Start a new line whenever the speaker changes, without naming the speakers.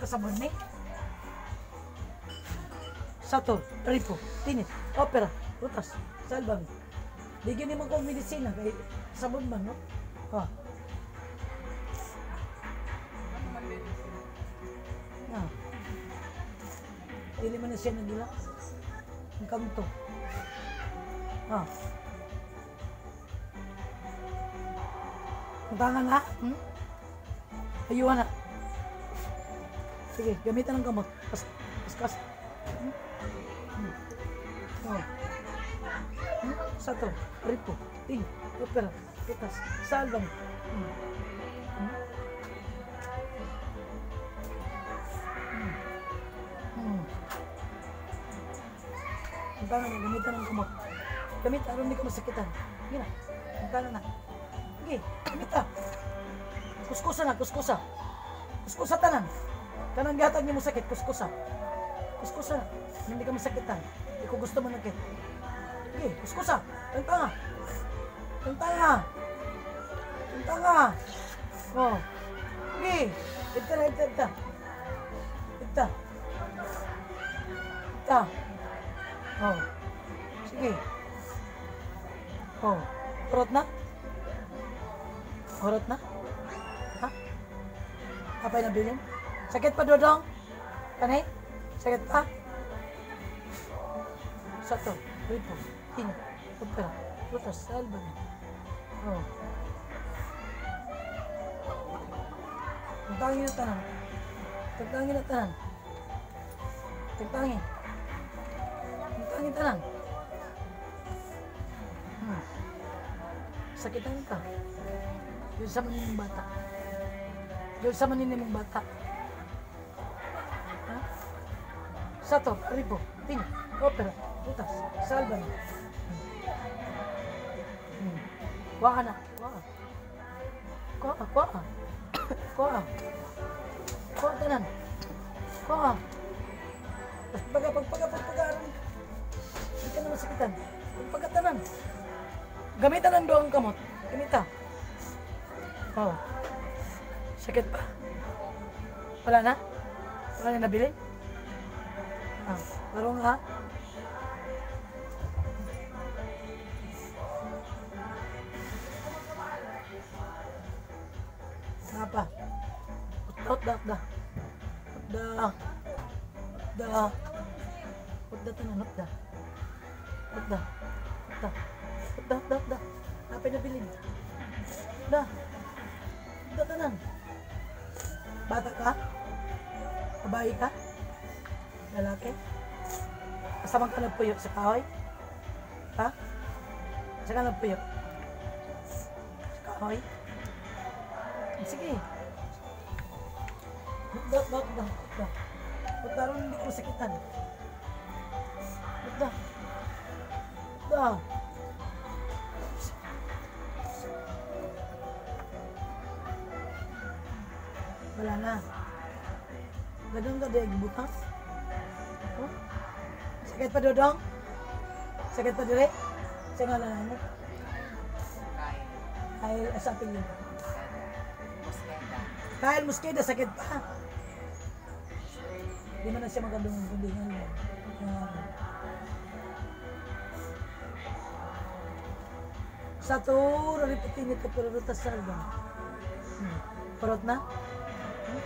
Kasabon ni. Sator, ripo, tinit, opera, rutas, salbami. Di gyud nimo kong medisina kay sabon man, no? Ha. Na. Dili man na siya nagila. Ang kanto. Ha. Ang tangan na? Hmm? Ayuhan na. Sige, gamitan ng gamot. Kas, kas, kas. Hmm? Hmm. Oh. Hmm? Sato, ripo, ting, opera, pitas, salbang. Hmm. Hmm. Hmm. Hmm. Ang tangan na, gamitan ng gamot. Gamit, aron di ka masakitan. Sige na. Ang tangan na. Sige, gamita. Kuskusa na, kuskusa. Kuskusa tanan. Kanang gatag niyo mo sakit, kuskusa. Kuskusa na. Hindi ka masakitan. Hindi ko gusto manakit. Sige, kuskusa. Tantanga. Tantanga. Tantanga. Oh. Sige. Ita na, ita, ita. Ita. Ita. Oh. Sige. Oh. Urot na? Urot na? Ha? Apay nabilin? Sakit pa, Dodong? Kanay? Sakit pa? Sato, ripo, tinga, opera, rutas, salba. Oh. Tagtangin na tanan. Tagtangin na tanan. Tagtangin. Tagtangin tanan. Hmm. Sakitan ka. Yun sa manin mong bata. Yun sa manin mong bata. Ha? Sato, ripo, tinga, opera, rutas, salba. Hmm. Kuha na. Kuha. Kuha, kuha. Kuha. Kuha tanan. Kuha. Pagpaga, pagpaga, pagpaga. Hindi ka na masakitan. Pagpaga tanan. Gamitan ang doang kamot. Gamita. Oh. Sakit pa. Wala na? Wala na nabili? Ah, parang ha? Napa? Utda, utda, utda. Utda. Utda. Utda tanan, utda. Utda. Utda. Utda, utda, utda. Napay nabilin. Utda. Utda tanan. Bata ka? Babae ka? Lalaki? Kasama ka nagpuyo sa kahoy? Ha? Saan ka nagpuyo? Sa kahoy? Sige. Utda, utda, utda, utda. Utda ron, hindi ko masakitan. Utda. Utda. Wala na. Ganun ka di butang? Oh? Sakit pa, Dodong? Sakit pa dire? Sa ngalan mo?
Kyle.
Kyle, sa apelyido.
Mosqueda.
Kyle Mosqueda, sakit pa. Di man na siya magandang kundingan mo. Sa to, rariputin ito, pero rutas salba. Parot na? Hmm?